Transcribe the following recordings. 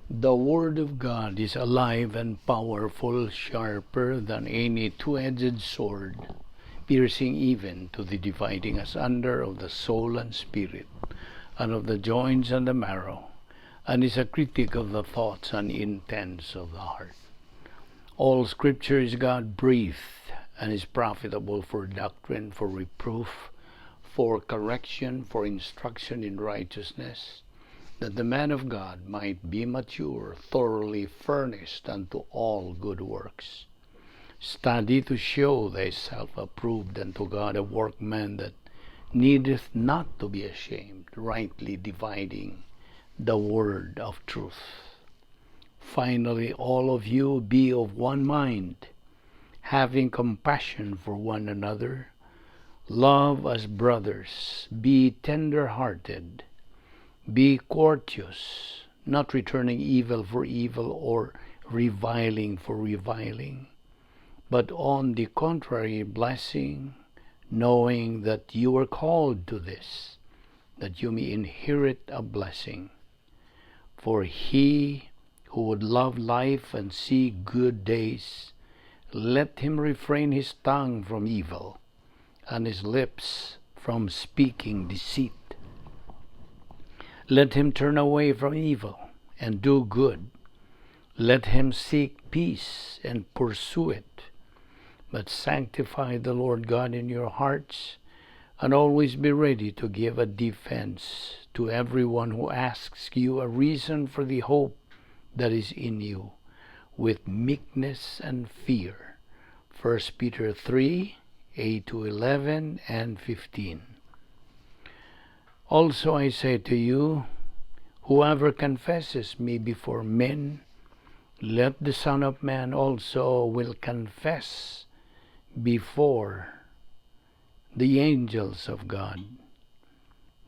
The Word of God is alive and powerful, sharper than any two-edged sword, piercing even to the dividing asunder of the soul and spirit, and of the joints and the marrow, and is a critic of the thoughts and intents of the heart. All Scripture is God-breathed and is profitable for doctrine, for reproof, for correction, for instruction in righteousness, that the man of God might be mature, thoroughly furnished unto all good works. Study to show thyself approved unto God, a workman that needeth not to be ashamed, rightly dividing the word of truth. Finally, all of you be of one mind, having compassion for one another, love as brothers, be tender-hearted, be courteous, not returning evil for evil or reviling for reviling, but on the contrary blessing, knowing that you were called to this, that you may inherit a blessing. For he who would love life and see good days, let him refrain his tongue from evil, and his lips from speaking deceit. Let him turn away from evil and do good. Let him seek peace and pursue it. But sanctify the Lord God in your hearts, and always be ready to give a defense to everyone who asks you a reason for the hope that is in you, with meekness and fear. 1 Peter 3, 8 to 11 and 15. Also I say to you, whoever confesses me before men, let the Son of Man also will confess before the angels of God.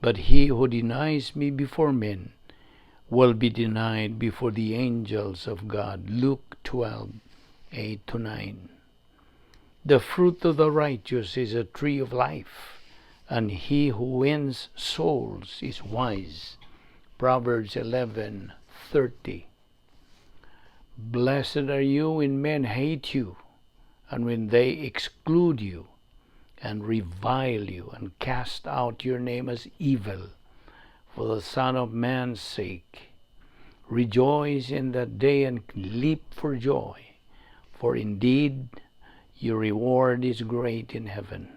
But he who denies me before men will be denied before the angels of God. Luke 12, 8 to 9. The fruit of the righteous is a tree of life, and he who wins souls is wise. Proverbs 11:30. Blessed are you when men hate you, and when they exclude you, and revile you, and cast out your name as evil, for the Son of Man's sake. Rejoice in that day and leap for joy, for indeed your reward is great in heaven.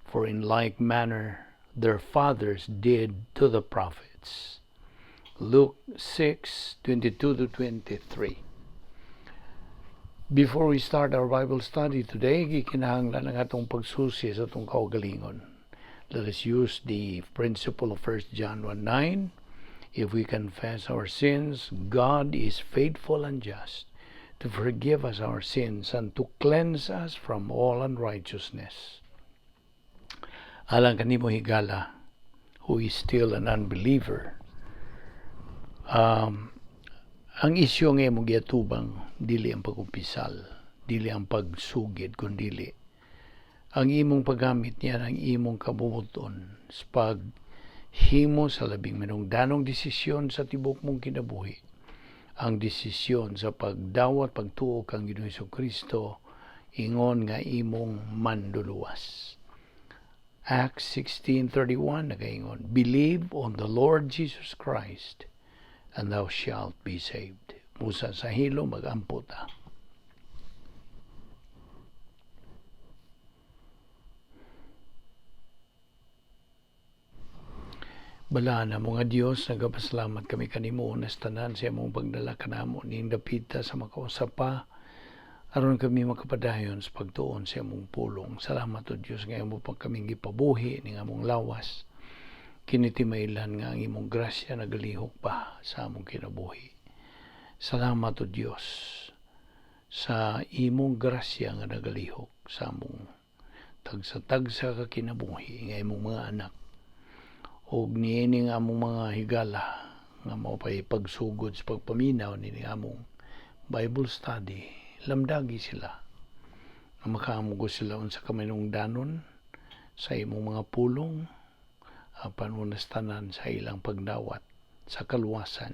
For in like manner their fathers did to the prophets. Luke 6, 22 to 23. Before we start our Bible study today, gikinahanglan ang atong pagsusi sa atong kaugalingon. Let us use the principle of 1 John 1:9. If we confess our sins, God is faithful and just to forgive us our sins and to cleanse us from all unrighteousness. Alang kanimo, higala, who is still an unbeliever, ang isyu nga imong giatubang dili ang pagkumpisal, dili ang pagsugid, kundili ang imong paggamit niya ang imong kabubut-on sa paghimo sa labing manungdanong desisyon sa tibok mong kinabuhi, ang desisyon sa pagdawat, pagtuo kang Ginoong Kristo ingon nga imong manduluwas. Acts 16:31 nagaingon, "Believe on the Lord Jesus Christ and thou shalt be saved." Musa sa hilo, magampo ta. Balaan mo nga Dios, nagapasalamat kami kanimo unas tanan sa imong pagdala kanamo ning dapita sa makausap pa aron kami makapadayon sa pagtuon sa imong pulong. Salamat o Dios nga imo pa kaming gipabuhi ning among lawas. Kini timaylan nga ang imong grasya nagalihok pa sa among kinabuhi. Salamat o Dios sa imong grasya nga nagalihok sa among tagsa-tagsa ka kinabuhi nga imong mga anak. Og niini nga among mga higala nga mao pay pagsugod sa pagpaminaw niini among Bible study, lamdagi sila nga makaamgo sila unsa ka mahinungdanon sa imong mga pulong apan unas tanan sa ilang pagdawat sa kaluwasan.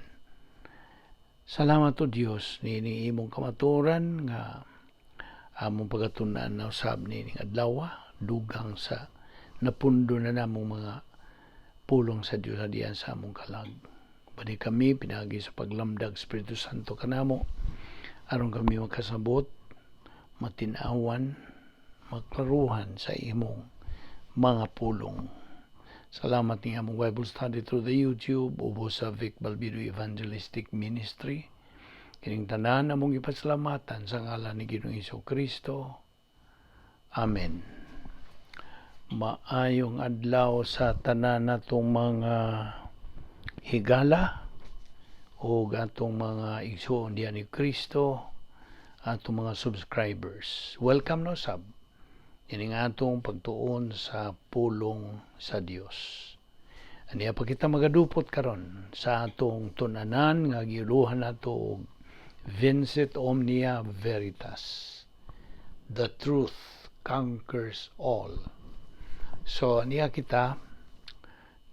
Salamat o Dios niining imong kamatuoran nga among pagatun-an na usab niining adlaw, dugang sa napundo na namong mga pulong sa Dios diyan sa among kalag. Bani kami pinaagi sa paglamdag Espiritu Santo kanamo aron kami makasabot, matin-awan, maklaruhan sa imong mga pulong. Salamat ni among Bible study through the YouTube ubos sa Vic Balbido Evangelistic Ministry. Kining tanan among ipasalamatan sa ngalan ni Ginoong Hesus Kristo. Amen. Maayong adlaw sa tanan natong mga higala o atong mga igsuon diyan ni Kristo, atong mga subscribers. Welcome no sab ining atong pagtuon sa pulong sa Dios. Aniya pa kita magadupot karon sa atong tunanan nga giuluhan nato og Vincit Omnia Veritas. The truth conquers all. So aniya kita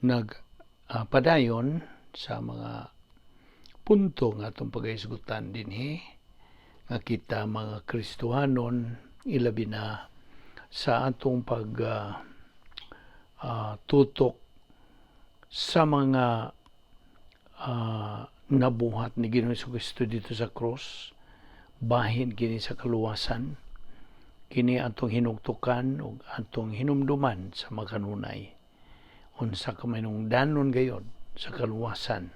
nag padayon sa mga punto nga atong pagahisgutan dinhi nga kita mga Kristohanon, ilabi na sa atong pag tutok sa mga nabuhat ni Ginoong Kristo dito sa cross, bahin kini sa kaluwasan. Kini atong hinugtukan ug atong hinumduman sa makanunay unsa ka mahinungdanon gayod sa kaluwasan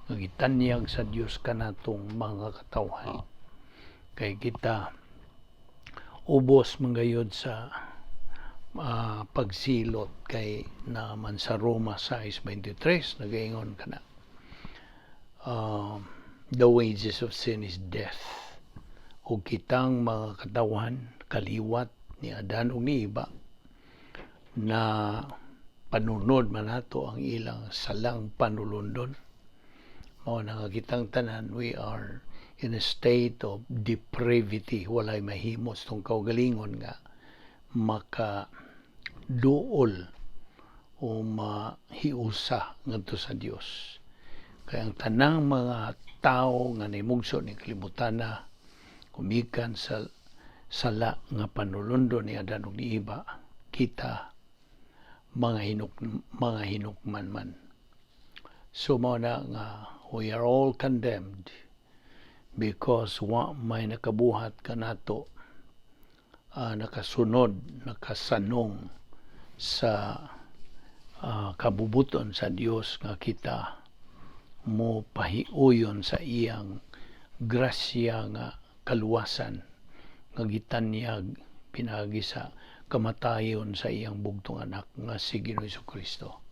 nga gitanyag sa Dios kanatong mga katawhan, kay kita ubos man gayod sa pagsilot, kay naman sa Roma 6:23 nagaingon kana, "The wages of sin is death." Ug kitang mga katawhan, kaliwat ni Adan ug ni Eva, na panunod man nato ang ilang salang panulundon, mao na nga kitang tanan, we are in a state of depravity. Walay mahimo sa atong kaugalingon nga maka duol o mahiusa ngadto sa Dios, kay ang tanang mga tao nga nimugso ni kalibutan na gumikan sa sala nga panulundo ni Adan ug ni Eva, kita mga hinukman man. So mao na nga we are all condemned because wa may nakabuhat kanato, nakasunod, nakasanong sa kabubuton sa Dios nga kita mo pahiuyon sa iyang grasya nga kaluwasan nga gitanyag pinaagi sa kamatayon sa iyang bugtong anak nga si Ginoong Kristo.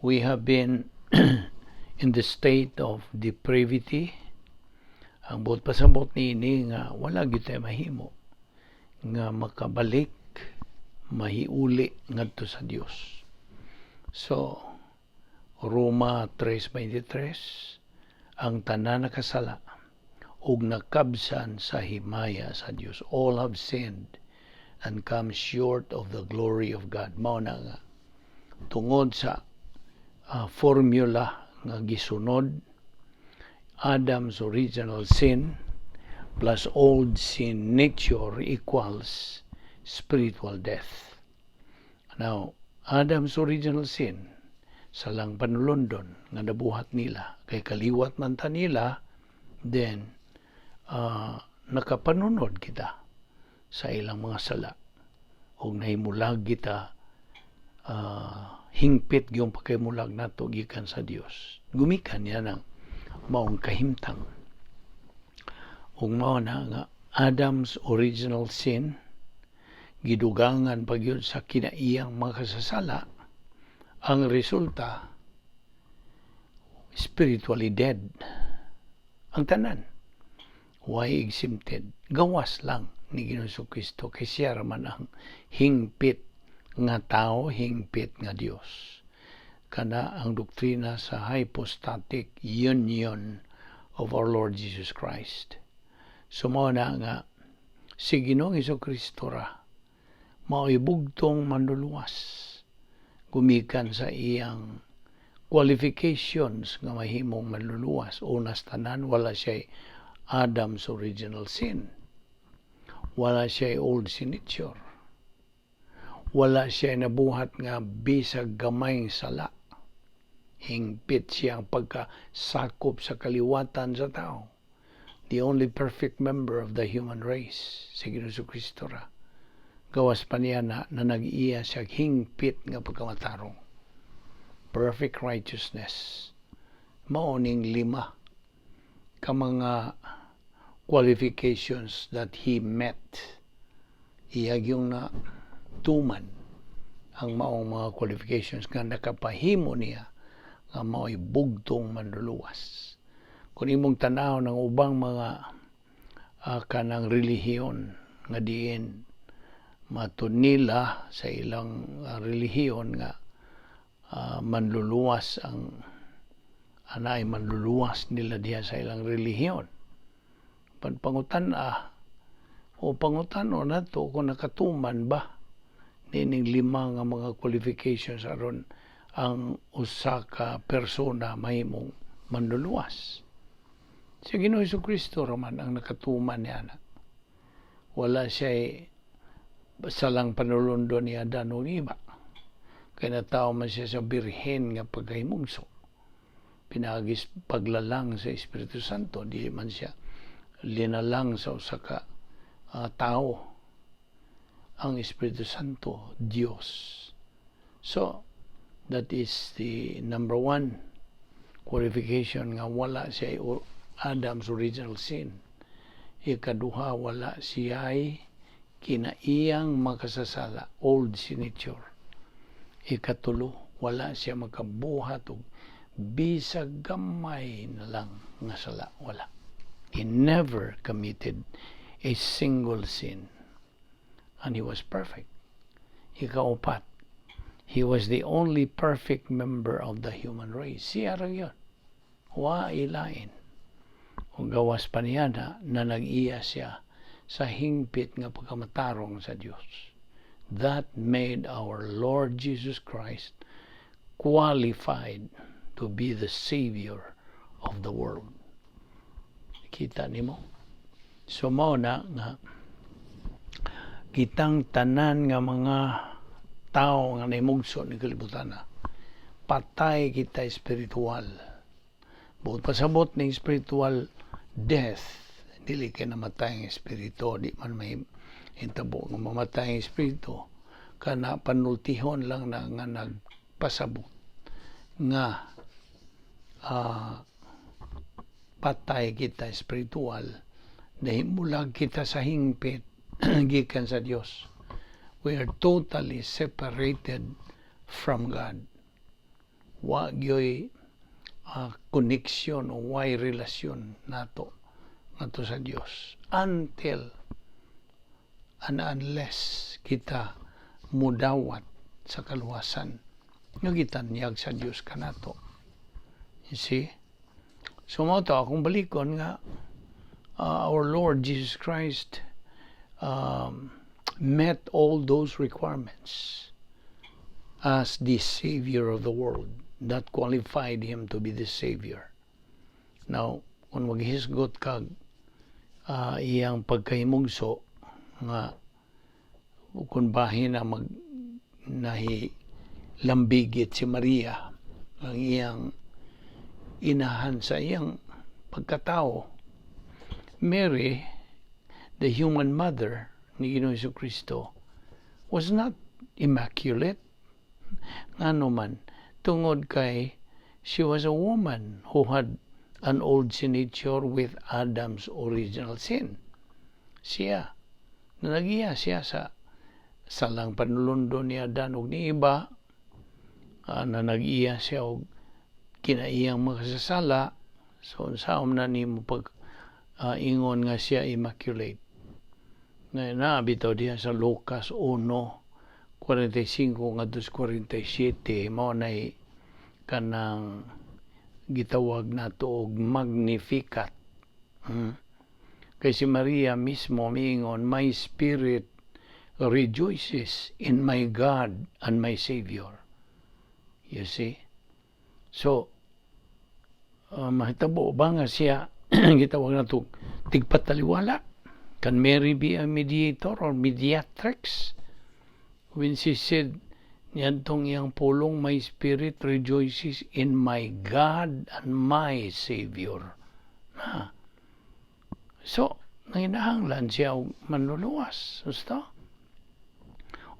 We have been in the state of depravity. Ang buot pasabot niini nga wala gyud tay mahimo nga makabalik, mahiuli ngadto sa Dios. So Roma 3:23, ang tanan nakasala ug nakabsan sa himaya sa Dios. All have sinned and come short of the glory of God. Mao na nga tungod sa formula nga gisunod, Adam's original sin plus old sin nature equals spiritual death. Now, Adam's original sin, salang panulondon nga nabuhat nila, kay kaliwat man ta nila, then nakapanunod kita sa ilang mga sala ug nahimulag kita, hingpit gyud pagkahimulag nato gikan sa Dios. Gumikan niya ng maong kahimtang. Ug mao na nga Adam's original sin gidugangan pa gyud sa kinaiyang mga kasasala, ang resulta, spiritually dead ang tanan, way exempted, gawas lang ni Ginoong Kristo, kay siya ra man ang hingpit nga tao, hingpit nga Dios. Kana ang doktrina sa hypostatic union of our Lord Jesus Christ. So mao na nga si Ginoong Kristo ra mao'y bugtong manluluwas gumikan sa iyang Qualifications nga mahimong manluluwas. Una sa tanan, wala siya Adam's original sin. Wala siya old sin nature. Wala siya nabuhat nga bisag gamayng sala. Hingpit siyang pagkasakop sa kaliwatan sa tao. The only perfect member of the human race, si Ginoong Kristo ra. Gawas pa niya na nag-iya siya hingpit nga pagkamatarong. Perfect righteousness. Mao ning lima ka mga qualifications that he met. Iya gyung natuman ang maong mga qualifications nga nakapahimo niya nga mao'y bugtong manluluwas. Kung imong tanaw ng ubang mga kanang relihiyon nga diin matud nila sa ilang relihiyon nga manluluwas ang anay manluluwas nila diha sa ilang relihiyon. Pangutan o pangutan-o nato kung nakatuman ba nining lima nga mga qualifications aron ang usa ka persona mahimong manluluwas. Si Ginoong Kristo raman ang nakatuman niya na. Wala siya salang panulundo ni Adan ug Eva. Kay natawo man siya sa birhen nga pagkahimugso. Pinaagis paglalang sa Espiritu Santo, di man siya linalang sa usa ka tao. Ang Espiritu Santo, Dios. So, that is the number one qualification nga wala siya Adam's original sin. Ikaduha, wala siya kinaiyang makasasala, old sin nature. Ikatulo, wala siya makabuhat og bisag gamay na lang nga sala, wala. He never committed a single sin. And he was perfect. Ikaupat, he was the only perfect member of the human race. Siya ra gyud. Wa ilain. Kung gawas pa niya na nag-iya siya sa hingpit nga pagkamatarong sa Dios. That made our Lord Jesus Christ qualified to be the Savior of the world. Kita nimo? So mao na nga kitang tanan nga mga tao nga naimugso ni kalibutan na patay kita espiritual. Buot pasabot ning spiritual death, dili kay namatay ang espiritu, di man may hintabo nga mamatay ang espiritu. Kana panultihon lang na nga nagpasabot nga patay kita espiritual, nahimulag kita sa hingpit gikan sa Dios. We are totally separated from God. Wa gyoy connection o way relasyon nato ngadto sa Dios until and unless kita mudawat sa kaluwasan nga gitanyag sa Dios kanato. You see? So mao to akong balikon nga our Lord Jesus Christ met all those requirements as the Savior of the world. That qualified him to be the Savior. Now, kung maghisgot kag iyang pagkahimugso nga kung bahin na mag nahi lambigit si Maria, ang iyang inahan sa iyang pagkatao. Mary, the human mother ni Ginoong Kristo, was not immaculate. Ngano man, tungod kay she was a woman who had an old sin nature with Adam's original sin. Siya, na nagiya siya sa salang panulundo ni Adan ug ni Eva, na nag-iya siya og kinaiyang makasasala, so unsaon na nimo pag ingon nga siya immaculate? Na naa bitaw diha sa Lucas 1:45 ngadto 47, mao nay kanang gitawag nato og Magnificat. Kay si Maria mismo miingon, "My spirit rejoices in my God and my Savior." You see? So, mahitabo ba nga siya gitawag nato tigpataliwala? Can Mary be a mediator or mediatrix? When she said, niadtong iyang pulong, "My spirit rejoices in my God and my Savior." Ha. So, nanginahanglan siya og manluluwas. Gusto?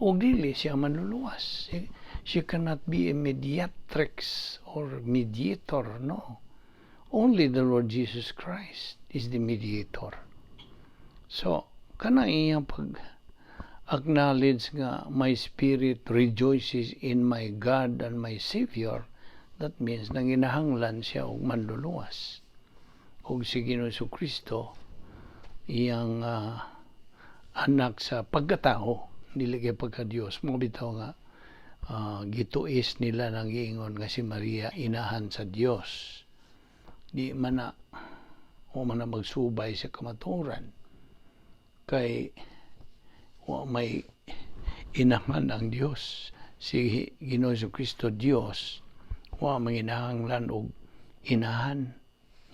O dili siya manluluwas. She cannot be a mediatrix or mediator, no. Only the Lord Jesus Christ is the mediator. So, kana iyang pag acknowledge nga "My spirit rejoices in my God and my Savior," that means nanginahanglan siya og manluluwas. Og si Ginoong Kristo, iyang anak sa pagkatao, dili kay pagka-Dios. Mao bitaw nga gituis nila nang giingon nga si Maria inahan sa Dios. Di man na o man na magsubay sa kamatuoran kay wa may inahan ang Dios. Si Ginoong Kristo Dios, wa manginahanglan og inahan.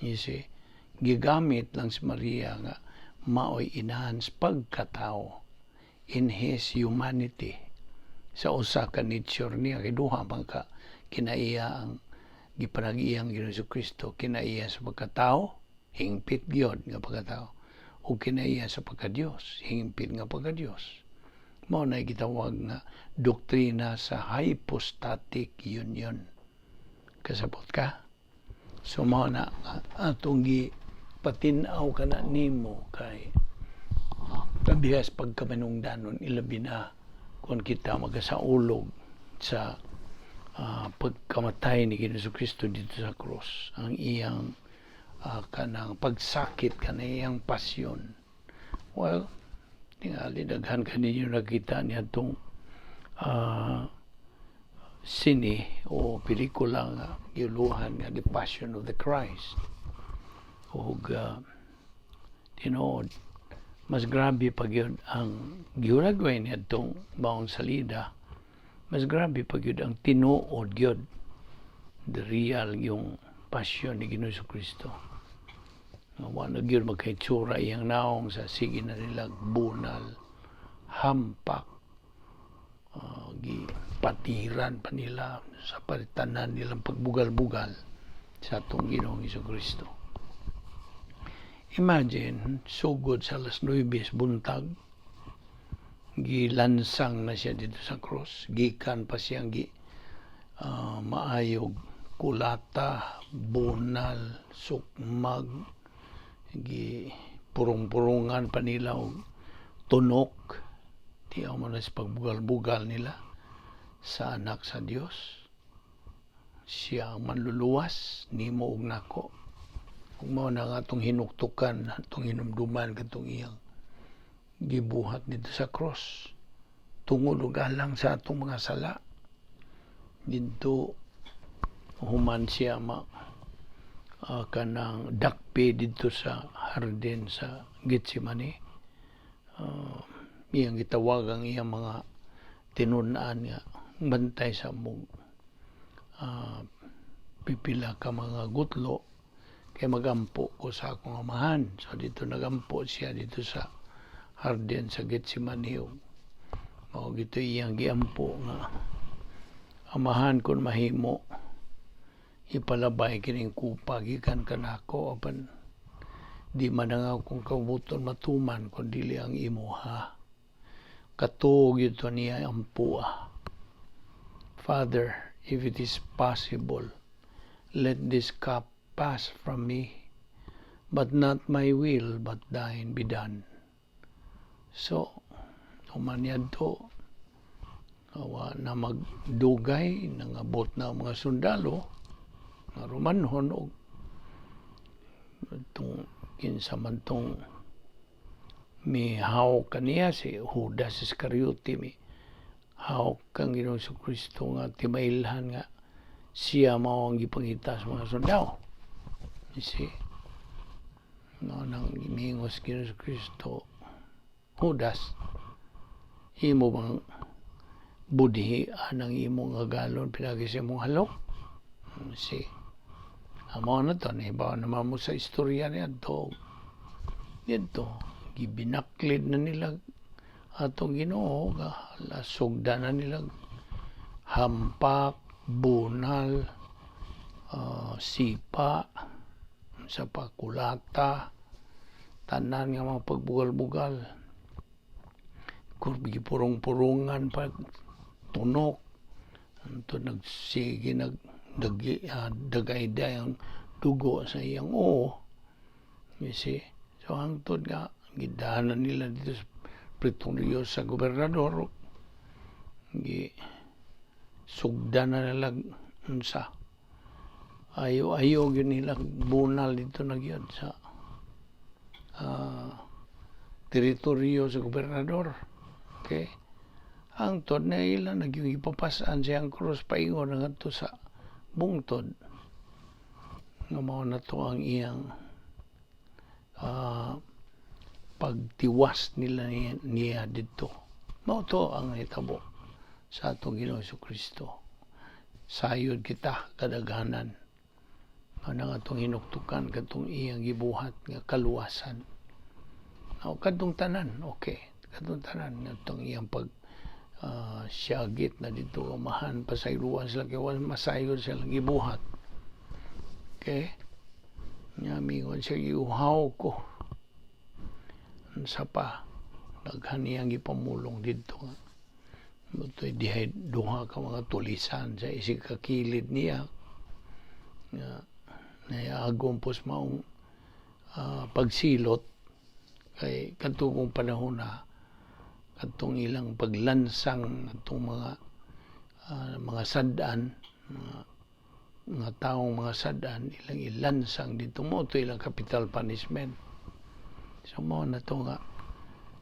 You see, gigamit lang si Maria nga maoy inahan sa pagkatao in his humanity, sa usa ka nature niya, kay duha man ka kinaiya ang gipanag-iyang Ginoong Kristo: kinaiya sa pagkatao, hingpit gyud nga pagkatao, ug kinaiya sa pagka-Dios, hingpit nga pagka-Dios. Mao na gitawag nga doktrina sa hypostatic union. Kasabot ka? So mao na atong gi patin-aw kana nimo kay kabihas pagkamanungdanon, ilabi na kung kita magasaulog sa pagkamatay ni Ginoong Kristo dito sa krus, ang iyang kanang pagsakit, kanang iyang pasyon. Well, tingali daghan kaninyo nakita niya itong sine o pelikula nga giuluhan nga The Passion of the Christ. Ug tinuod, mas grabe pa gyud ang gihulagway niadtong maong salida, mas grabe pa gyud ang tinuod gyud, the real yung passion ni Ginoong Kristo. Wa na gyud magkaitsura iyang naong sa sige na nila bunal, hampak, gipatiran pa nila sa palitanan nilang pagbugal-bugal sa atong Ginoong Kristo. Imagine, sugod sa alas 9 buntag, gilansang na siya dito sa cross. Gikan pa siyang gi maayog kulata, bunal, sukmag, gi purong-purungan pa nila og tunok. Tiyaw mo na sa pagbugal-bugal nila sa anak sa Dios. Siya ang manluluwas nimo ug nako. Ug mao na nga atong hinuktukan, atong hinumduman katong iyang gibuhat dito sa cross tungod ug alang sa atong mga sala. Didto human siya ma kanang dakpi didto sa hardin sa Gethsemane. Iyang gitawag ang iyang mga tinun-an nga bantay sa mog pipila ka mga gutlo kay magampo ko sa akong Amahan. So dito nagampo siya dito sa hardin sa Gethsemane. Mao gito iyang giampo nga, "Amahan, kung mahimo, ipalabay kining kupa gikan kanako, apan di man ang akong kabubut-on matuman kun dili ang imuha." Katuo gyud to niya ampua. "Father, if it is possible, let this cup pass from me, but not my will but thine be done." So human niadto, awa na magdugay, nangabot na ang mga sundalo nga Romanhon og itong kinsa man tong mihawak kaniya, si Judas Iscariote, mi hawak kang Ginoong Kristo nga timailhan nga siya mao ang gipangita sa mga sundalo. You see? No, nang mingos Ginoong Kristo, "Judas, imo bang budhi anang imong agalon pinagi sa imong halok?" See, amo na to, nahibaw naman mo sa istorya niya to. Dito, gibinaklid na nila atong Ginoo, sugda na nila hampak, bunal, sipa, sa pakulata, tanan nga mga pagbugal-bugal. Purong-purungan pa, tunok. Anto nagsige nag dagi, dagayday ang dugo sa iyang oo. You see? So hangtod nga gidanan nila dito sa Pretorio sa gobernador, gi sugda na nila unsa ayo ayo gyud nila bunal dito na gyud sa teritoryo sa gobernador. Okay, hangtod na ila nagyung ipapasan siyang krus paingon ngadto sa bungtod nga mao na to ang iyang pagtiwas nila niya didto. Mao to ang nahitabo sa atong Ginoong Kristo. Sayod kita kadaghanan. Mao atong hinuktukan kadtong iyang gibuhat nga kaluwasan. O kadtong tanan, okay. Kadtong tanan ngadtong iyang pag siyagit na dito, Amahan, pasayloan sila kay wala masayod sila gibuhat. Okay? Nya mingon siya, "Giuhaw ko." Unsa pa, daghan niyang gipamulong didto nga Butoy dihay duha ka mga tulisan sa isig kakilid niya nga naiagom pos maong pagsilot kay kadtong panahon na kadtong ilang paglansang atong mga sad-an, mga taong mga sad-an, ilang ilansang dito mo to ilang capital punishment. So mo na to nga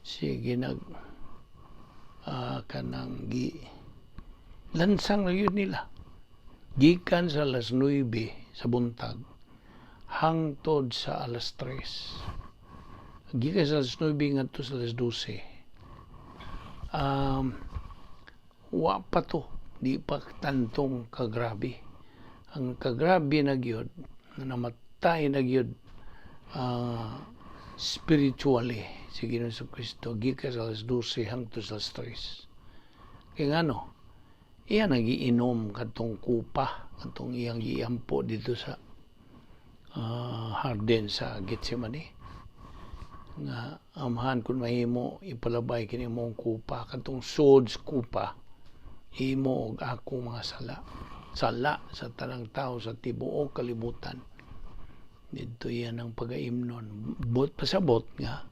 sige nag kanang gi lansang na yun nila gikan sa alas 9 sa buntag hangtod sa alas 3, gikan sa alas 9 ngadto sa alas 12. Wa pa to, di pa tantong kagrabe. Ang kagrabe na gyud nga namatay na gyud spiritually si Ginoong Kristo gikan sa alas 12 hangtod sa alas 3. Kay ngano, iya nagiinom kadtong kupa, kadtong iyang giampo dito sa hardin sa Gethsemane nga, "Amahan, kung mahimo, ipalabay kini mong kupa," kadtong swords kupa, imo og akong mga sala, sala sa tanang tao sa tibuok kalibutan. Didto iyan ang pagaimnon, but pasabot nga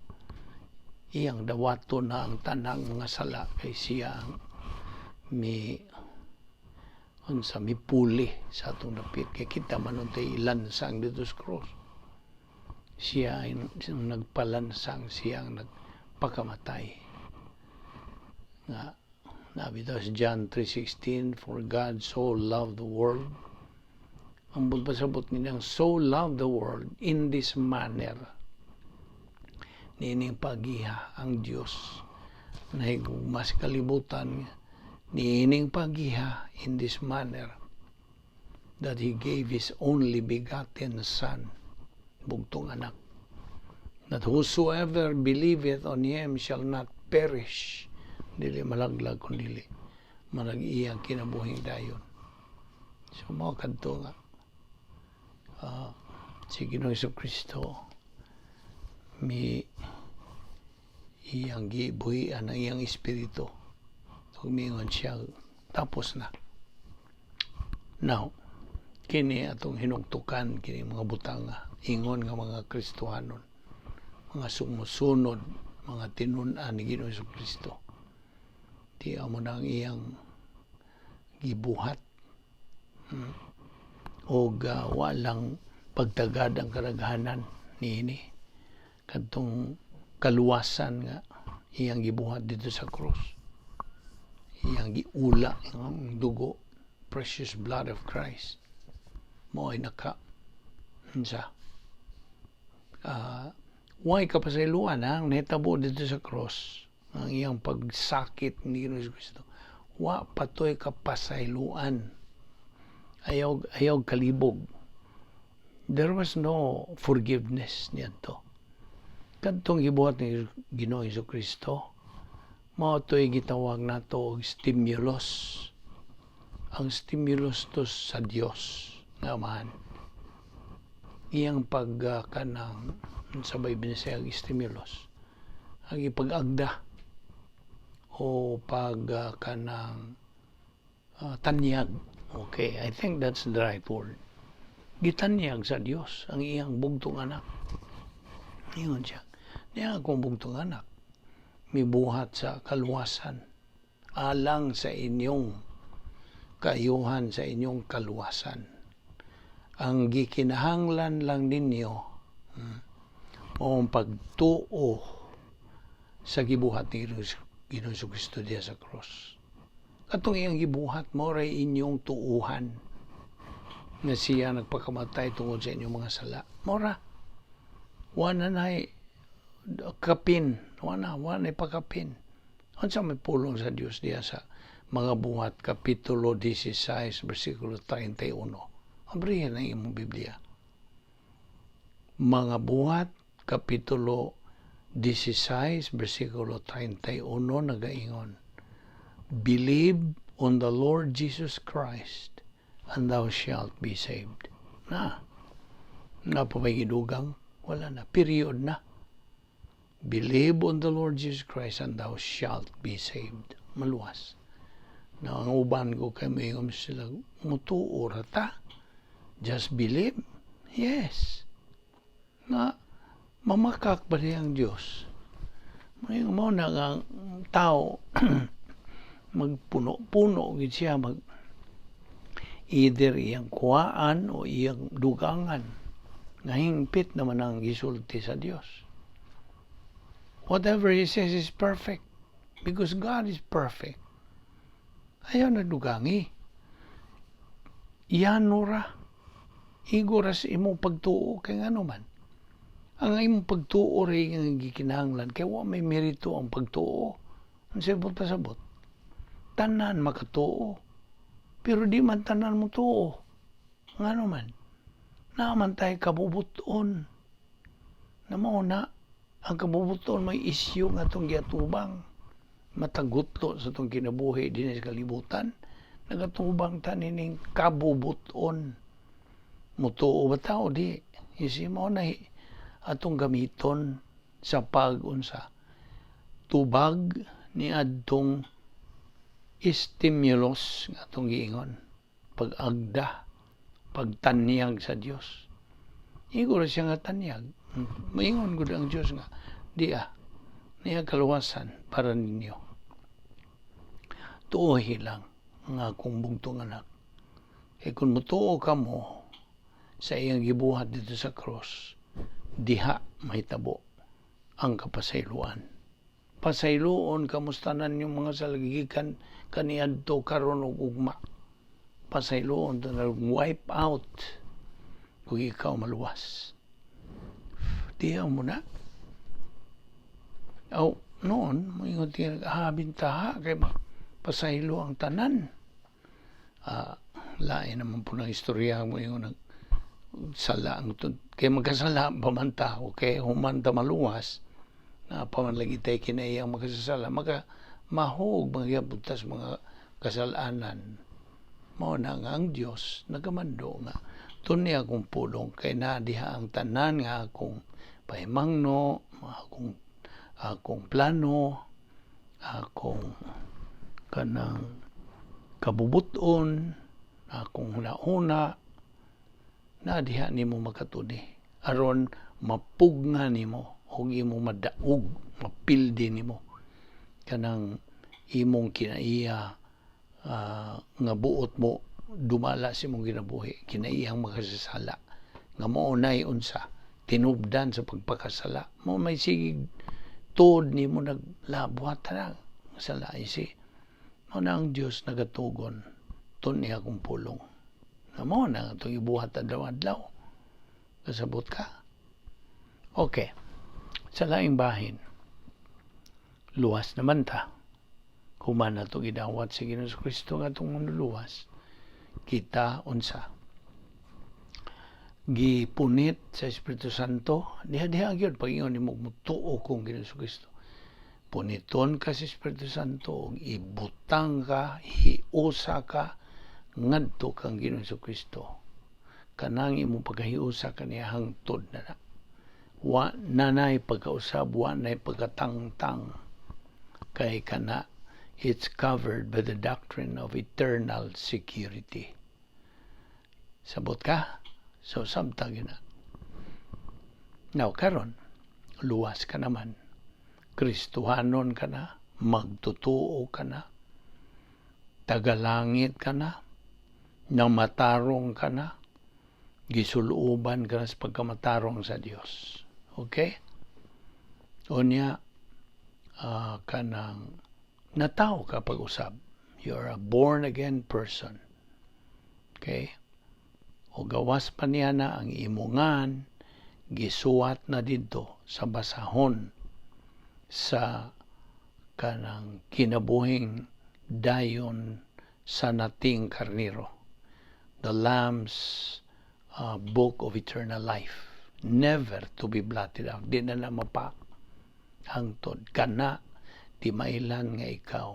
iyang dawaton na ang tanang mga sala kay siya ang mi unsa mipuli sa atong dapit, kay kita man untay ilansang dito sa cross. Siya ang nagpalansang, siya ang nagpakamatay nga nabi sa John 3:16, "For God so loved the world." Ang pasabot nilang so loved the world in this manner, niining pagiha ang Dios nahigugma sa kalibutan niining pagiha, in this manner, that He gave His only begotten Son, bugtong anak, that whosoever believeth on Him shall not perish, dili malaglag, kun dili manag-iyang kinabuhing dayon. So mao kadto nga si Ginoong Kristo mi iyang gibuhian ang iyang espiritu ug miingon siya, "Tapos na." Now, kini atong hinugtukan, kini mga butanga ingon nga mga Kristohanon, mga sumusunod, mga tinun-an ni Ginoong Kristo, di amo na ang iyang gibuhat og walang pagtagad ang kadaghanan niini kadtong kaluwasan nga iyang gibuhat dito sa cross, iyang giula ang dugo, precious blood of Christ, mo ay naka unsa way kapasayloan ha, ang nahitabo dito sa cross, ang iyang pagsakit ni Ginoong Kristo, wa patoy kapasayloan. Ayaw, ayaw kalibog. There was no forgiveness niadto. Kadtong gibuhat ni Ginoong Kristo, mao to'y gitawag nato og stimulus. Ang stimulus to sa Dios nga Amahan. Iyang pag kanang sa Bible siya stimulus. Ang ipag-agda o pag kanang tanyag. Okay, I think that's the right word. Gitanyag sa Dios ang iyang bugtong anak. Ingon siya, "Niya akong bugtong anak, mibuhat sa kaluwasan alang sa inyong kaayuhan, sa inyong kaluwasan. Ang gikinahanglan lang ninyo mao ang pagtuo sa gibuhat ni Ginoong Kristo diya sa cross. Katong iyang gibuhat mao ray inyong tuuhan nga siya nagpakamatay tungod sa inyong mga sala. Mao ra. Wa na nay kapin, wa na pakapin." Unsa may pulong sa Dios diya sa Mga Buhat kapitulo 16 bersikulo 31? Abrihin ang imong Biblia. Mga Buhat kapitulo 16 bersikulo 31 nagaingon, "Believe on the Lord Jesus Christ and thou shalt be saved." Na. Na pa may gidugang? Wala na. Period na. Believe on the Lord Jesus Christ and thou shalt be saved. Maluwas. Na ang uban ko kay moingon sila, "Mutuo ra ta? Just believe?" Yes. Na mamakak ba niya ang Diyos? May mao na nga ang tao magpuno-puno gid siya, mag either iyang kuhaan o iyang dugangan nga hingpit naman ang gisulti sa Dios. Whatever He says is perfect because God is perfect. Ayaw na dugangi. Yano ra. Igo ra sa imong pagtuo kay ngano man. Ang imong pagtuo rin ang gikinahanglan kay wa may merito ang pagtuo. Ang sabot pasabot. Tanan makatuo. Pero di man tanan mo tuo. Ngano man? Naa man tay kabubuton. Na mao na ang kabubuton may isyu nga atong giatubang. Matagutlo sa atong kinabuhi dinhi sa kalibutan. Nagatubang ta nining kabubuton. Mutuo ba ta o di? Isi mao na atong gamiton sa pag-unsa tubag ni adtong stimulus nga atong giingon, pag-agda, pagtanyag sa Dios. Igo ra siya nga tanyag. Maingon gud ang Dios nga di niya kaluwasan para ninyo, tuohi lang nga akong bugtong anak, kay kung mutuo ka mo sa iyang gibuhat dito sa cross, diha mahitabo ang kapasayloan. Pasayloon kamustanan yung mga salagikan kaniadto, karon ug ugma. Pasayloon to na wipe out kung ikaw maluwas. Diya mo na. Aw, noon, moingon tiyan, bintaha, kay pasaylo ang tanan. Lain naman po ng istorya mo yung nag sala ang kay magkasala pa man ta, okay, human ta maluwas na pa man lagi tay kinaiyang makasasala, maka mahog magyapon ta sa mga kasalanan. Mao na nga ang Dios nagamando nga tuni akong pulong kay naa diha ang tanan nga akong pahimangno, akong plano, akong kanang kabubuton, akong hunahuna na diha nimo makatuni aron mapugna nimo ug imo madaog, mapildi nimo kanang imong kinaiya nga buot mo dumala sa imong kinabuhi, kinaiyang makasasala nga mao nay unsa tinubdan sa pagpakasala mo, may sigig tuod nimo naglabuhat na sala isi. Mao na ang Dios nagatugon, "Tuni akong pulong," nga mao na itong ibuhat adlaw-adlaw. Kasabot ka? Okay. Sa laing bahin, luwas naman ta. Human na ito gidawat sa Ginoong Kristo nga atong manluluwas. Kita unsa? Gipunit sa Espiritu Santo, diha diha gyud pag-ingon nimo, "Mutuo kong Ginoong Kristo." Puniton ka sa Espiritu Santo, ibutang ka, hiusa ka ngadto kang Ginoong Kristo. Kanang imong pagkahiusa kaniya, hangtod na na. Wa na nay pagkausab, wa nay pagkatangtang, kay kana, it's covered by the doctrine of eternal security. Sabot ka? So, samtang yun na. Now, karon, luwas ka naman. Kristohanon ka na, magtutuo ka na, tagalangit ka na, namatarong ka na, gisuluban ka na sa pagkamatarong sa Dios. Okay? Unya, kanang natawo ka pag-usab. You're a born again person. Okay? O gawas pa niya na ang imungan gisuwat na didto sa basahon sa kanang kinabuhing dayon sa nating karniro. The Lamb's Book of Eternal Life. Never to be blotted out. Di na na mapa hangtod. Kana, di mailan nga ikaw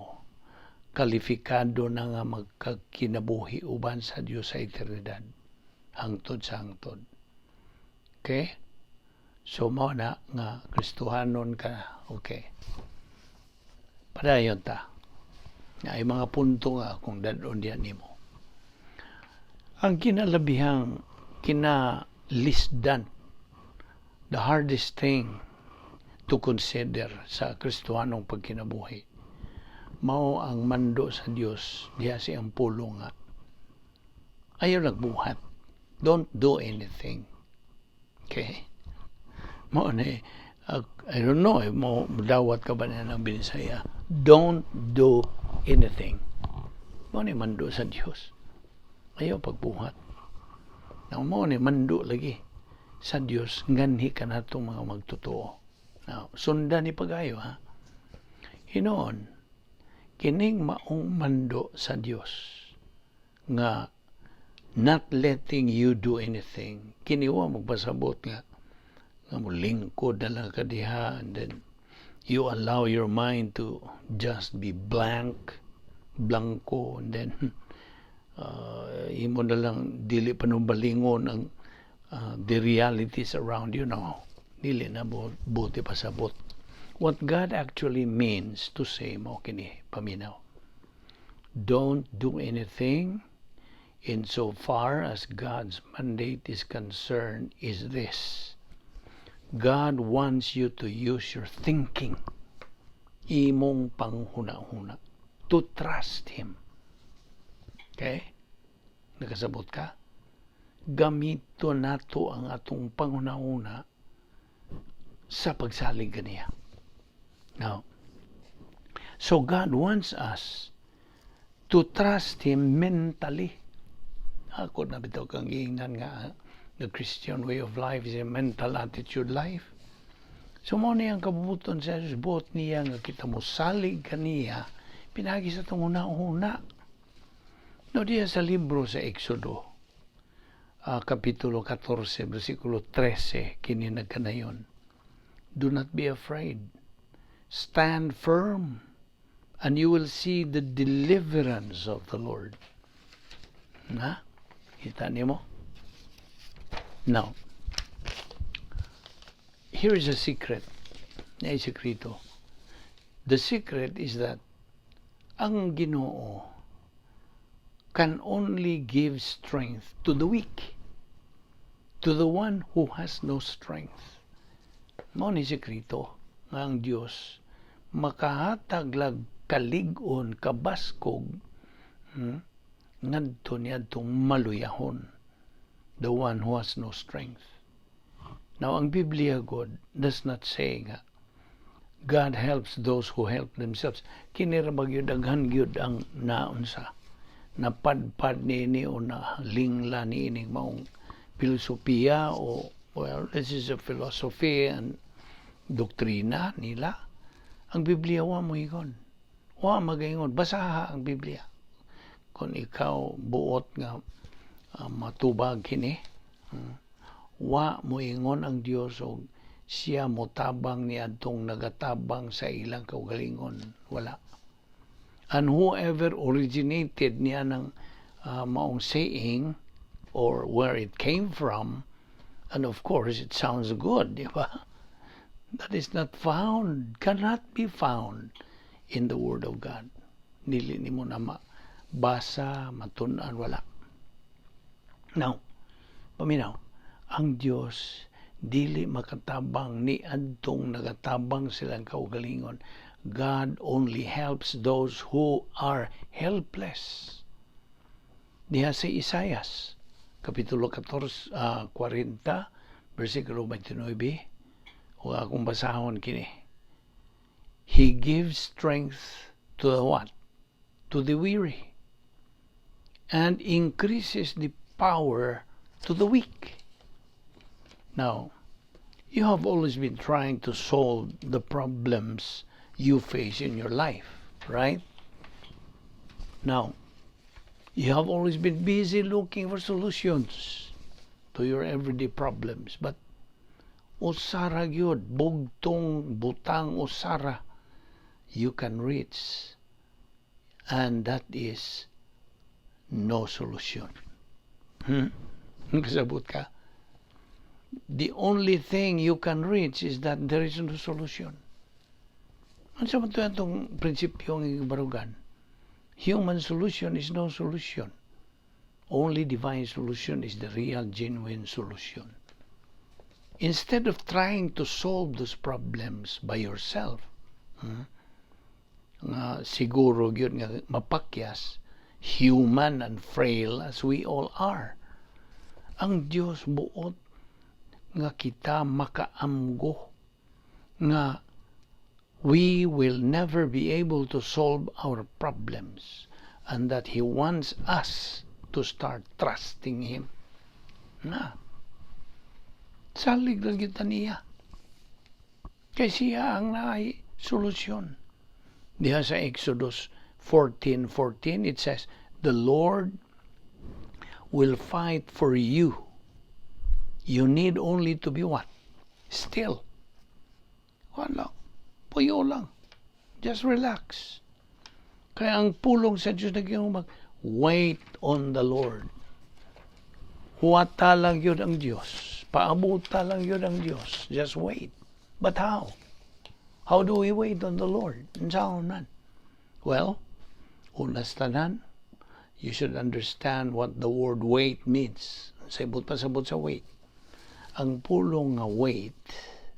kalifikado na nga magkakinabuhi uban sa Dios sa eternidad hangtod sa hangtod. Okay? So mao na nga Kristohanon ka. Okay. Padayon ta. Ay mga punto nga kung dad-on diyan nimo. Ang kinalabihang kinalisdan, the hardest thing to consider sa Kristohanong pagkinabuhi, mao ang mando sa Dios diha sa iyang pulong nga ayaw nagbuhat. Don't do anything. Okay? Mao ni, I don't know if mo dawat ka ba niya ng Binisaya. Don't do anything. Mao ni mando sa Dios. Ayaw pagbuhat. Now, mao ni mando lagi sa Dios nganhi kanatong mga magtotoo. Now, sundan ni pagayo ha. Hinoon, kining maong mando sa Dios nga not letting you do anything. Kini wa magpasabot nga mo lingkod na lang ka diha and then you allow your mind to just be blank, blanco, and then imo na lang dili panubalingon ang the realities around you. No, dili na buti pasabot. What God actually means to say mo kini, paminaw. Don't do anything insofar as God's mandate is concerned is this. God wants you to use your thinking, imong panghuna-huna, to trust Him. Okay? Nakasabot ka? Gamito nato ang atong panghuna-huna sa pagsalig kaniya. Now, so God wants us to trust Him mentally. Ako na bitaw kang giingnan nga the Christian way of life is a mental attitude life. So mao ni ang kabubuton sa Jesus, buot niya nga kita mo salig kaniya pinagi sa atong huna-huna. No, diya sa libro sa Exodo, Kapitulo 14, versikulo 13, kini nagkanayon. "Do not be afraid. Stand firm, and you will see the deliverance of the Lord." Na? Kita nimo? Now, here is a secret. Ay sekreto. The secret is that ang Ginoo can only give strength to the weak, to the one who has no strength. Mao ni sekreto nga ang Dios makahatag lag kalig-on, kabaskog, ngadto niadtong maluyahon, the one who has no strength. Now, ang Biblia God does not say nga God helps those who help themselves. Kini ra ba gyud, daghan gyud ang naunsa napadpad niini o na lingla niini maong filosofiya o, well, this is a philosophy and doktrina nila. Ang Biblia wa mo ingon. Wa magaingon. Basaha ang Biblia. Kung ikaw buot nga matubag kini, wa moingon ang Dios og siya motabang ni adtong nagatabang sa ilang kaugalingon. Wala. And whoever originated niya ng maong saying or where it came from, and of course it sounds good, di ba? That is not found, cannot be found in the Word of God. Dili nimo na mabasa, matun-an, wala. Now, paminaw, ang Dios dili makatabang ni adtong nagatabang silang kaugalingon. God only helps those who are helpless. Diha sa Isaias, Kapitulo 14, 40, versikulo 29, o akong basahon kini. He gives strength to the what? To the weary. And increases the power to the weak. Now, you have always been trying to solve the problems you face in your life, right? Now, you have always been busy looking for solutions to your everyday problems, but usara gyud, bugtong butang usara you can reach, and that is no solution. Kasabot ka? The only thing you can reach is that there is no solution. Ano sa man to atong prinsipyo ng barugan? Human solution is no solution. Only divine solution is the real, genuine solution. Instead of trying to solve those problems by yourself, nga siguro gyud nga mapakyas, human and frail as we all are, ang Dios buot nga kita makaamgo nga we will never be able to solve our problems and that He wants us to start trusting Him. Na. Salig lang kita niya. Kay siya ang naay solusyon. Diha sa Exodus 14:14, it says, "The Lord will fight for you. You need only to be" what? "Still." Wala. Puyo lang. Just relax. Kaya ang pulong sa Diyos naging mag wait on the Lord. Huwata lang gyud ang Diyos. Paabuta lang gyud ang Diyos. Just wait. But how? How do we wait on the Lord? Unsaon man? Well, una sa tanan, you should understand what the word "wait" means. Sa ibot pasabot sa "wait." Ang pulong nga "wait,"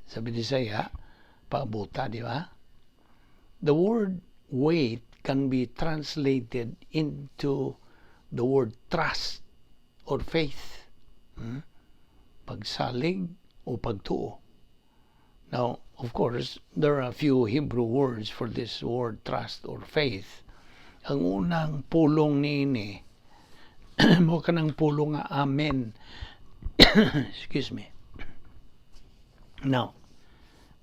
sa Bisaya, paabuta, di ba? The word "wait" can be translated into the word "trust" or "faith." Pagsalig o pagtuo. Now, of course, there are a few Hebrew words for this word "trust" or "faith." Ang unang pulong niini, mao kanang pulong nga "amen." Excuse me. Now,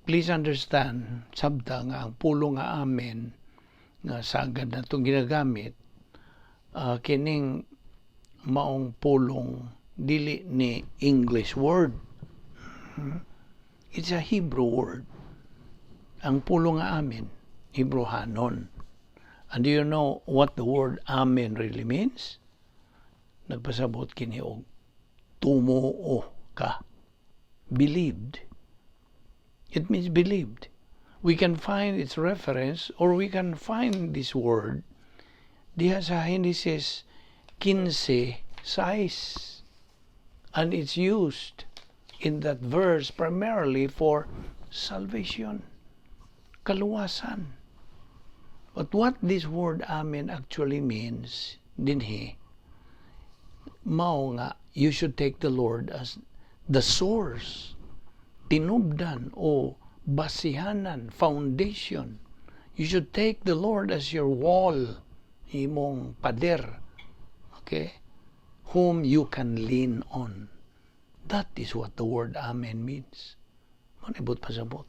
please understand, sabta nga ang pulong nga "amen" nga sagad na itong ginagamit, kining maong pulong dili ni English word. It's a Hebrew word. Ang pulong nga "amen," Hebrew hanon. And do you know what the word "amen" really means? Nagpasabot kini og tumuo ka. Believed. It means "believed." We can find its reference or we can find this word diha sa Genesis 15:6. And it's used in that verse primarily for salvation, kaluwasan. But what this word "amen" actually means, dinhi, mao nga, you should take the Lord as the source, tinubdan o basihanan, foundation. You should take the Lord as your wall, imong pader, okay, whom you can lean on. That is what the word "amen" means. Manibot pasabot.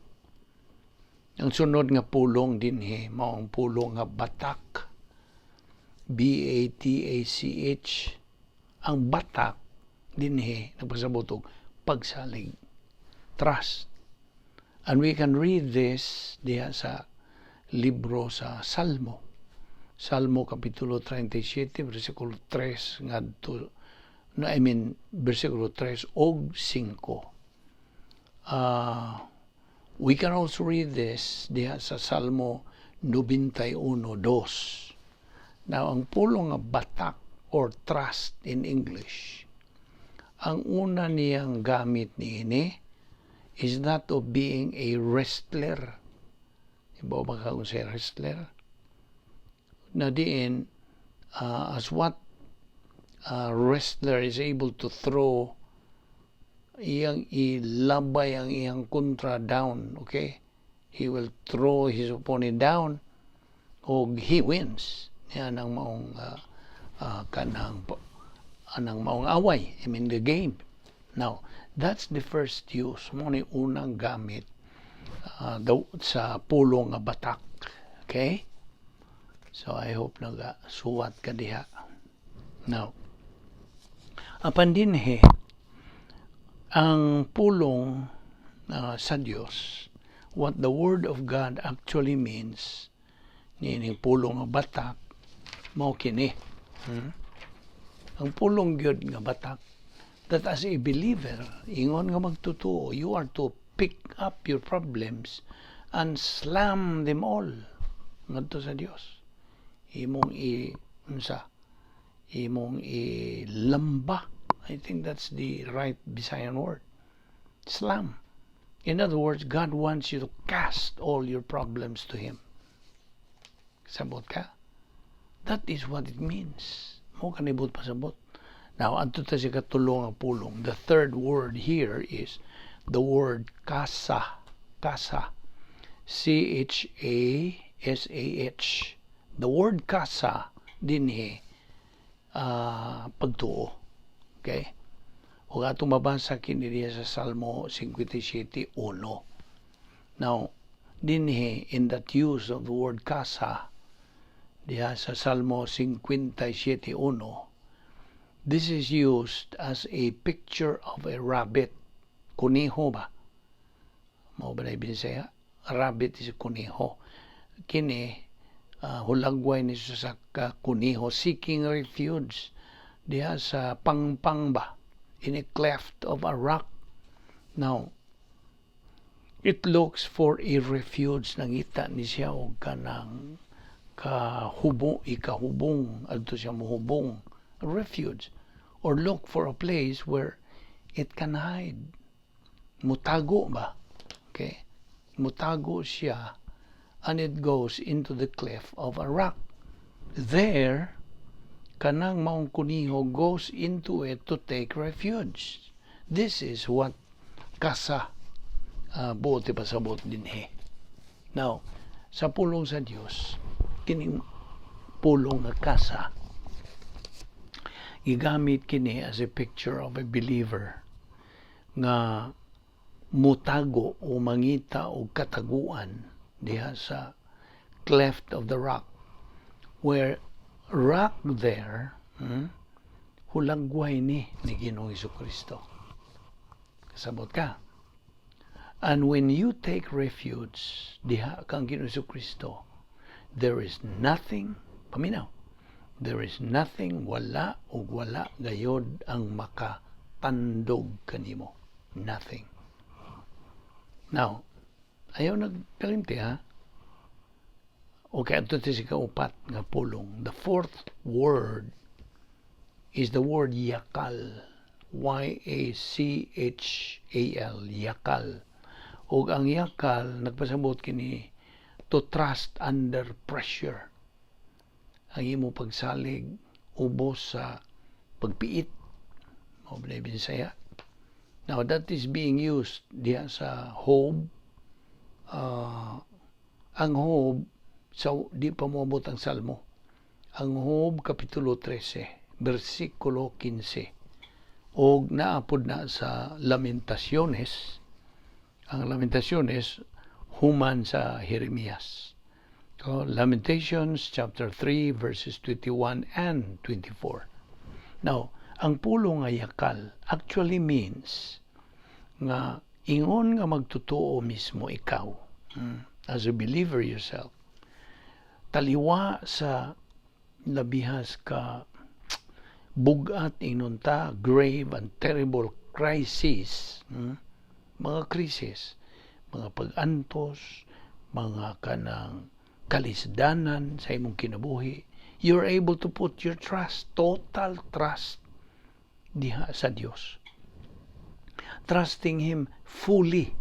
Ang sunod nga pulong dinhi, mao ang pulong nga "batak." Batach. Ang batak dinhi nagpasabot og pagsalig. Trust. And we can read this diha sa libro sa Salmo. Salmo kapitulo 37 versikulo 3 ngadto, no, I mean, versikulo 3 og 5. We can also read this diha sa Salmo 91:2. Now, ang pulong nga batak or trust in English, ang una niyang gamit niini is that of being a wrestler. Iba ba ka kung sa wrestler? Na diin, as what a wrestler is able to throw, iyang ilabay ang iyang kontra down, okay? He will throw his opponent down og he wins. Yan ang maong kanang anang maong away, I mean, the game. Now, that's the first use. Mao ni unang gamit daw sa pulong nga batak. Okay? So I hope naga suwat ka diha. Now, apan dinhi ang pulong sa Dios, what the word of God actually means niining pulong nga batak mao kini. Ang pulong gyud nga batak, that as a believer, ingon nga magtutuo, you are to pick up your problems and slam them all ngadto sa Dios. Imong i unsa, imong ilamba. I think that's the right Bisayan word. Slam. In other words, God wants you to cast all your problems to Him. Sabot ka? That is what it means. Mao kani buot pasabot. Now, adto ta sa ikatulo nga pulong. The third word here is the word chasah. Chasah. chasah. The word chasah dinhi pagtuo. Okay? Ug atong mabasa kini diha sa Salmo 57:1. Now, dinhi in that use of the word chasah diha sa Salmo 57:1, this is used as a picture of a rabbit. Kuniho ba? Mao ba na Bisaya? Rabbit is kuniho. Kini, hulagway ni sa kuniho seeking refuge diha sa pangpang ba, in a cleft of a rock. Now, it looks for a refuge. Nangita ni siya og kanang kahubo, ikahubong, adto siya mohubong, a refuge, or look for a place where it can hide. Mutago ba? Okay? Mutago siya and it goes into the cleft of a rock. There, kanang maong kuniho goes into it to take refuge. This is what chasah buot ipasabot dinhi. Now, sa pulong sa Dios, kining pulong nga chasah, gigamit kini as a picture of a believer nga mutago o mangita og kataguan diha sa cleft of the rock, where rock there, hulagway ni Ginoong Kristo. Kasabot ka? And when you take refuge diha kang Ginoong Kristo, there is nothing, paminaw, there is nothing, wala ug wala gayod ang makatandog kanimo. Nothing. Now, ayaw nagkalimti ha. Okay, adto sa ikaupat nga pulong. The fourth word is the word yakal. Yachal, yakal. Ug ang yakal, nagpasabot kini to trust under pressure. Ang imo pagsalig ubos sa pagpiit. Mao ba na Bisaya? Now, that is being used diha sa Job. Ang Job, sa di pa moabot ang Salmo. Ang Job kapitulo 13, versikulo 15. Og naapod na sa Lamentaciones. Ang Lamentaciones human sa Jeremias. So, Lamentations chapter 3 verses 21 and 24. Now, ang pulong nga yakal actually means nga ingon nga magtotoo mismo ikaw as a believer yourself, taliwa sa labihas ka bugat, ingnon ta, grave and terrible crisis, mga krisis, mga pag-antos, mga kanang kalisdanan sa imong kinabuhi, you're able to put your trust, total trust diha sa Dios, trusting Him fully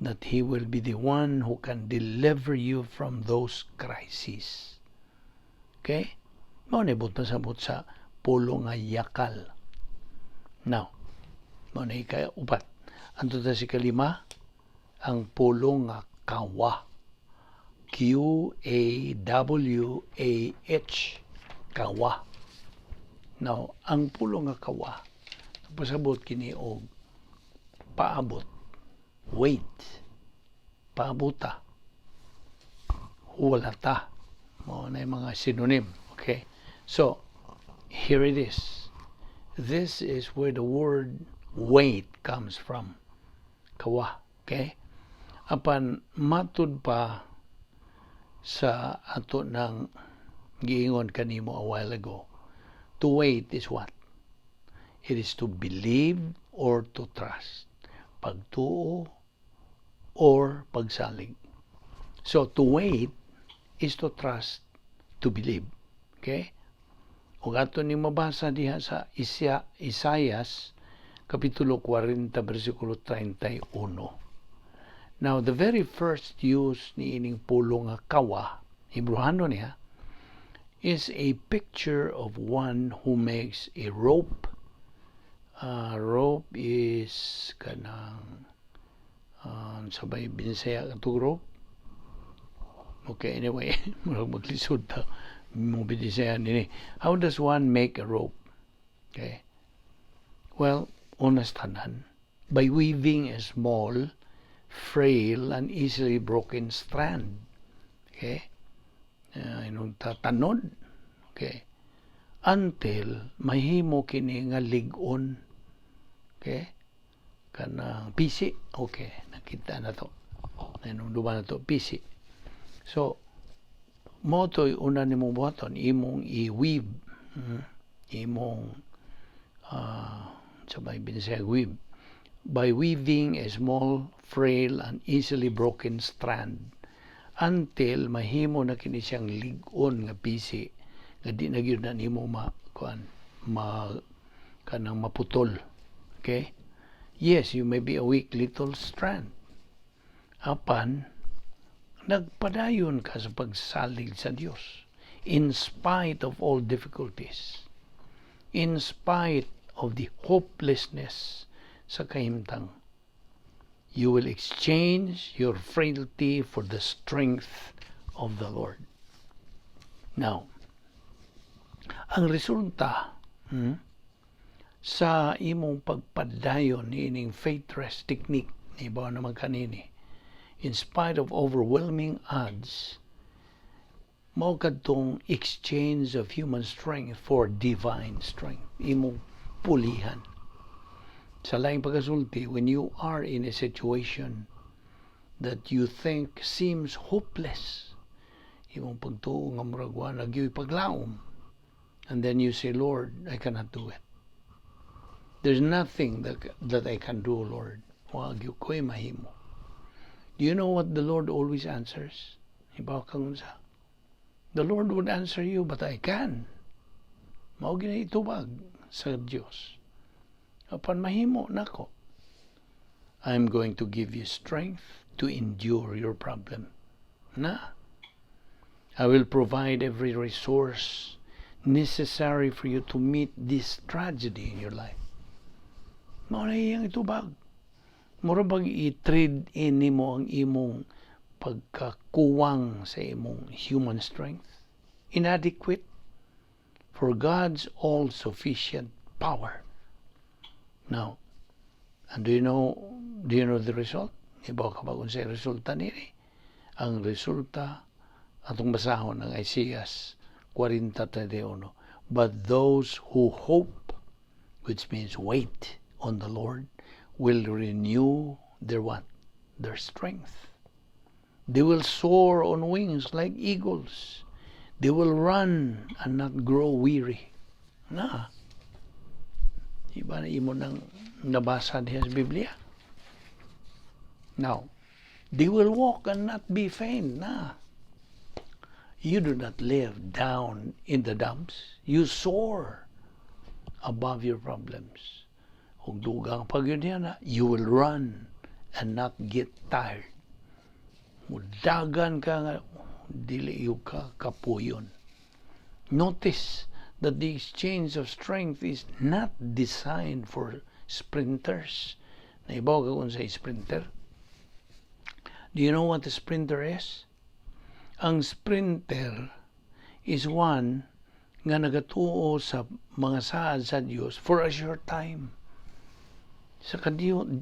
that He will be the one who can deliver you from those crises. Okay? Mao ni buot pasabot sa pulong nga yakal. Now, mao na ika-upat. Anto ta sa ikalima, ang pulong nga kawa. Qawah. Kawa. Now, ang pulong nga kawa, pasabot kini og paabot, wait, paabuta, hulata. Mao na yung mga synonym. Okay? So, here it is. This is where the word "wait" comes from. Kawa. Okay? Apan matud pa sa ato ng giingon kanimo a while ago, to wait is what? It is to believe or to trust. Pagtuo or pagsalig. So to wait is to trust, to believe. Okay? Ug ato ni mabasa diha sa Isaias kapitulo 40 bersikulo 31. Now, the very first use ni ining pulong nga kawa, Hebreano niya, is a picture of one who makes a rope. Rope is kanang sabay Binisaya katong rope. Okay, anyway, murag maglisod ta mo Binisaya nini. How does one make a rope? Okay. Well, una sa tanan, by weaving a small, frail, and easily broken strand. Okay? Inong tatanod. Okay? Until mahimo kini nga lig-on. Okay? Kanang pisi. Okay, nakita na to. Anong duman na to? Pisi. So, mao to'y una nimong buhaton, imong i-weave. Imong sa may Binisaya weave. By weaving a small, frail, and easily broken strand until mahimo na kini siyang lig-on nga pisi nga di na gyud na nimo ma kuan, ma kanang maputol. Okay? Yes, you may be a weak little strand. Apan nagpadayon ka sa pagsalig sa Dios in spite of all difficulties, in spite of the hopelessness sa kahimtang. You will exchange your frailty for the strength of the Lord. Now, ang resulta sa imong pagpadayon niining faith rest technique ni ba naman kanini, in spite of overwhelming odds, mao kadtong exchange of human strength for divine strength, imong pulihan. Sa laing pagkasulti, when you are in a situation that you think seems hopeless, imong pagtuo nga murag wa na gyuy paglaom, and then you say, "Lord, I cannot do it. There's nothing that I can do, Lord. Wa gyud ko'y mahimo." Do you know what the Lord always answers? Ibaw kang unsa? The Lord would answer you, "But I can." Mao gyud itubag sa Dios. Apan mahimo nako. I'm going to give you strength to endure your problem. Na. I will provide every resource necessary for you to meet this tragedy in your life. Mao na iyang itubag. Mura bag i-trade in nimo ang imong pagkakuwang sa imong human strength, inadequate, for God's all-sufficient power. Now, and do you know the result? Ibaw ka ba kung sa resulta nini? Ang resulta Atong basahon ang Isaiah 40:31. "But those who hope," which means wait, "on the Lord will renew their" what? Their strength. "They will soar on wings like eagles. They will run and not grow weary." Na. Iba na imo nang nabasa diha sa Biblia. Now, "They will walk and not be faint." Na. You do not live down in the dumps. You soar above your problems. Ug dugang pa gyud na, "You will run and not get tired." Mudagan ka nga dili gyud ka kapuyon. Notice that the exchange of strength is not designed for sprinters. Naibaw ka kung unsay sprinter? Do you know what a sprinter is? Ang sprinter is one nga nagatuo sa mga saad sa Dios for a short time. Sa kadiot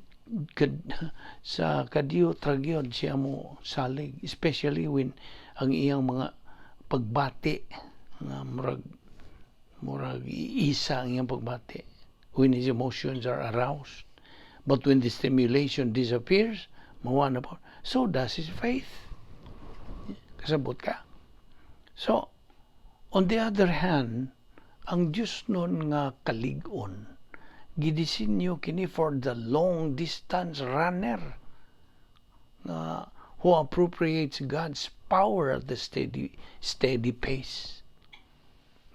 ra gyud siya mo salig, especially when ang iyang mga pagbati nga murag isa ang iyang pagbati when his emotions are aroused. But when the stimulation disappears, mawa na po. So does his faith. Kasabot ka? So, on the other hand, ang Diyos nun nga kalig-on, gidisenyo kini for the long distance runner nga who appropriates God's power at the steady steady pace.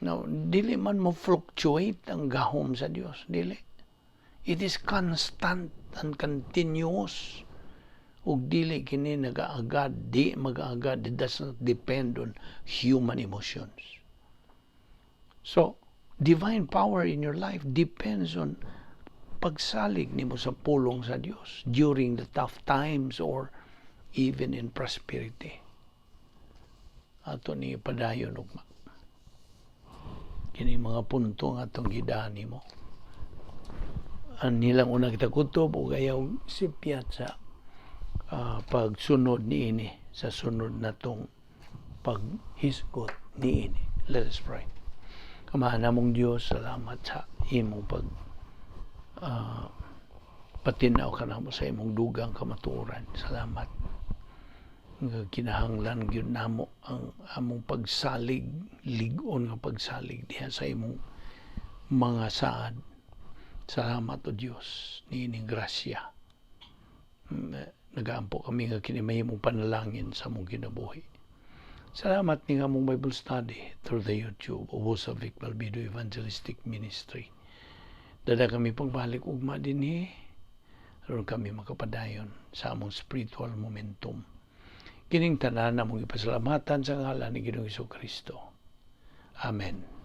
Now, dili man mo fluctuate ang gahom sa Dios, dili. It is constant and continuous. Ug dili kini nagaagad, di magaagad, it does not depend on human emotions. So, divine power in your life depends on pagsalig nimo sa pulong sa Dios during the tough times or even in prosperity. Ato ni padayon ugma. Kini mga punto nga atong gidaan nimo. Ang nilang una kita kutob ug ayaw sipyat sa pagsunod niini sa sunod natong paghisgot niini. Let us pray. Amahan namong Dios, salamat sa imong pag patinaw kanamo sa imong dugang kamatuoran. Salamat. Nga kinahanglan gyud namo ang among pagsalig, lig-on nga pagsalig diha sa imong mga saad. Salamat, O Dios, niining grasya. Nagaampo kami nga kini mahimong panalangin sa among kinabuhi. Salamat ning among Bible study through the YouTube ubos sa Vic Balbido Evangelistic Ministry. Dada kami pagbalik ugma dinhi aron kami makapadayon sa among spiritual momentum. Kining tanan among ipasalamatan sa ngalan ni Ginoong Kristo. Amen.